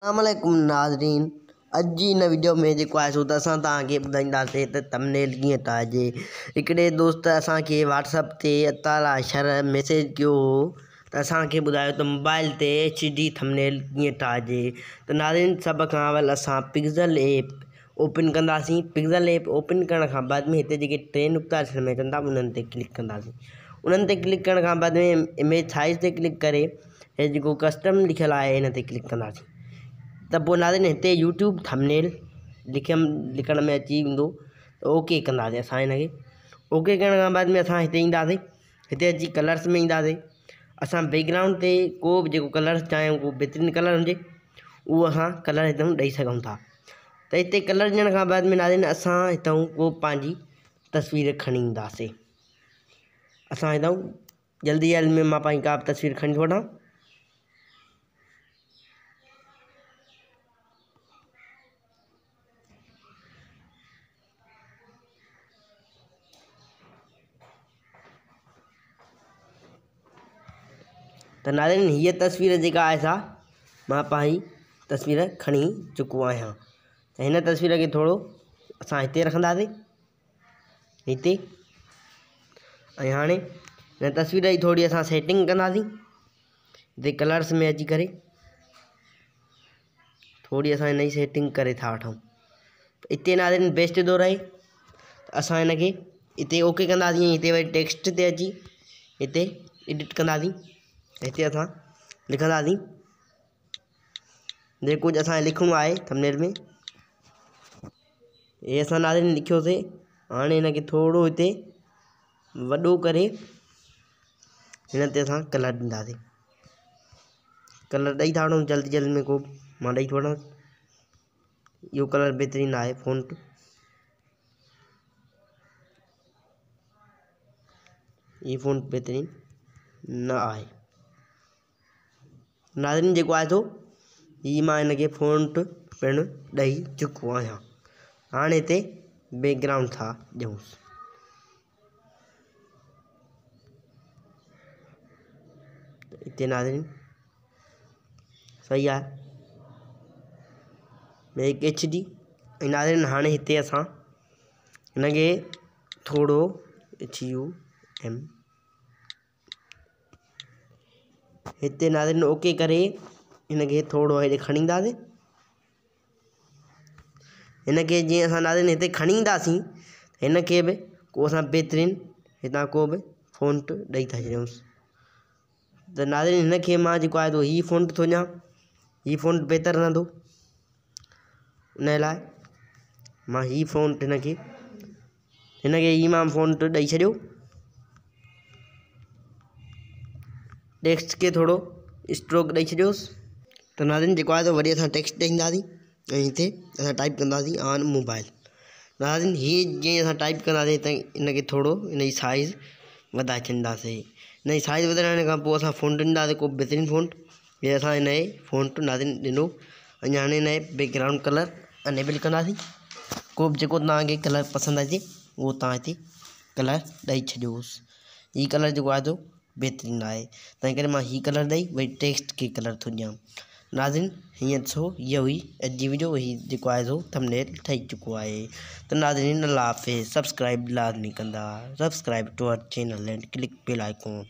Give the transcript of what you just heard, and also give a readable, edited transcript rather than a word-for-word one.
السلام عليڪم ناظرين اڄ جي هن وڊيو ۾ جيڪو آهي سو ته اسان توهان کي ٻڌائينداسين ته ٿمبنيل ڪيئن ٺاهجي. هڪڙي دوست اسان کي واٽس اپ تي عطا شر ميسيج ڪيو هو ته اسان کي ٻڌايو ته موبائل تي ايڇ ڊي ٿمبنيل ڪيئن ٺاهجي. ته ناظرين سڀ کان اول اسان پڪسل ايپ اوپن ڪنداسين. پڪسل ايپ اوپن ڪرڻ کان بعد ۾ هتي جيڪي ٽي نقطا ڏسڻ ۾ اچن ٿا انهن تي ڪلڪ ڪنداسين. انهن تي ڪلڪ ڪرڻ کان بعد ۾ اميج سائز تي ڪلڪ ڪري هي جيڪو ڪسٽم لکيل آهي هن تي ڪلڪ ڪنداسين ته پوء ناظرين هتي يوٽيوب ٿمبنيل لکيم لکڻ ۾ اچي ويندو ته اوڪي ڪنداسين اسان هن کي. اوڪي ڪرڻ کان بعد ۾ اسان هتي اينداسين، هتي اچي ڪلرس ۾ اينداسين. اسان بيڪ گرائونڊ تي ڪو به جيڪو ڪلر چاهيون ڪو بهترين ڪلر هجي اهو اسان ڪلر هتان ڏئي سگهون ٿا. ته هتي ڪلر ڏيڻ کان بعد ۾ ناظرين اسان هتان ڪو پنهنجي تصوير کڻي اينداسين. اسان هتان جلدي جلدي ۾ مان پنهنجي ڪا به تصوير کڻي ٿو وٺان. ته ناظرين هيء تصوير جيڪا آهي سا مان پنهنجي تصوير کڻي چڪو آهيان. ته هن تصوير کي ٿورو اسان هتي رکنداسين هتي، ۽ هاڻي هن تصوير جي ٿوري اسان سيٽنگ ڪنداسين. هتي ڪلرس ۾ اچي ڪري ٿوري اسان هن جي سيٽنگ ڪري ٿا وٺون. هتي ناظرين بيسٽ ٿو رهي ته اسان هن کي هتي اوڪي ڪنداسين ۽ هتي وري ٽيڪسٽ تي اچي هتي ايڊٽ ڪنداسين. هتي اسان لکنداسين جيڪو ڪجهه اسان کي لکڻو آهي ٿمبنيل ۾. هي اسان ناظرين لکيوسي. هاڻي هن کي ٿورو هتي وڏو ڪري هن تي اسان ڪلر ڏينداسين. ڪلر ڏئي ٿا وٺون جلدي جلدي ۾ ڪو مان ڏئي ٿو وٺان. اهو ڪلر بهترين آهي فونٽ. هي فونٽ بهترين نه آهي ناظرين. جيڪو آهي سو هي مان هن کي فونٽ پڻ ڏئي چڪو آهيان. هاڻي هتي بيڪ گرائونڊ ٿا ڏيونس. هتي ناظرين صحيح آهي ميڪ ايڇ ڊي. ۽ ناظرين هاڻي هتي اسان هن کي ٿورو ايڇ يو ايم هتي ناظرين اوڪي ڪري هن کي ٿورو هيڏي کڻي اينداسين. هن کي جيئن اسان ناظرين هتي کڻي اينداسين هن کي به ڪو اسان بهترين هتان ڪو به فونٽ ڏئي ٿا ڇڏيونس. ته ناظرين هن کي مان جيڪو آهي هي فونٽ ٿو ڏيان، هي فونٽ بهتر رهندو. ان لاءِ مان هي فونٽ هن کي هي مان فونٽ ڏئي ڇڏيو. ٽيڪسٽ کي ٿورو اسٽروڪ ڏئي ڇڏيوس. ته ناظرين جيڪو آهي وري اسان ٽيڪسٽ ڏينداسين ۽ هتي اسان ٽائپ ڪنداسين آن موبائل. ناظرين هي جيئن اسان ٽائپ ڪنداسين ته هن کي ٿورو هن جي سائز وڌائي ڇڏينداسين. هن جي سائز وڌائڻ کان پوءِ اسان فونٽ ڏينداسين ڪو بهترين فونٽ. هي اسان هن جي فونٽ ناظرين ڏنو. ۽ هاڻي هن جي بيڪ گرائونڊ ڪلر انيبل ڪنداسين. ڪو به جيڪو توهان کي ڪلر پسند اچي اهو توهان هتي ڪلر ڏئي ڇڏيوس. هي ڪلر جيڪو آهي سو بهترين آهي، تنهن ڪري مان هي ڪلر ڏئي وري ٽيڪسٽ کي ڪلر ٿو ڏيان. ناظرين هيئن ڏسو هيءَ هئي اڄ جي وڊيو. هي جيڪو آهي سو ٿمبنيل ٺهي چڪو آهي. ته ناظرين الله حافظ. سبسڪرائب لازمي ڪندا. Subscribe to our channel and click bell icon.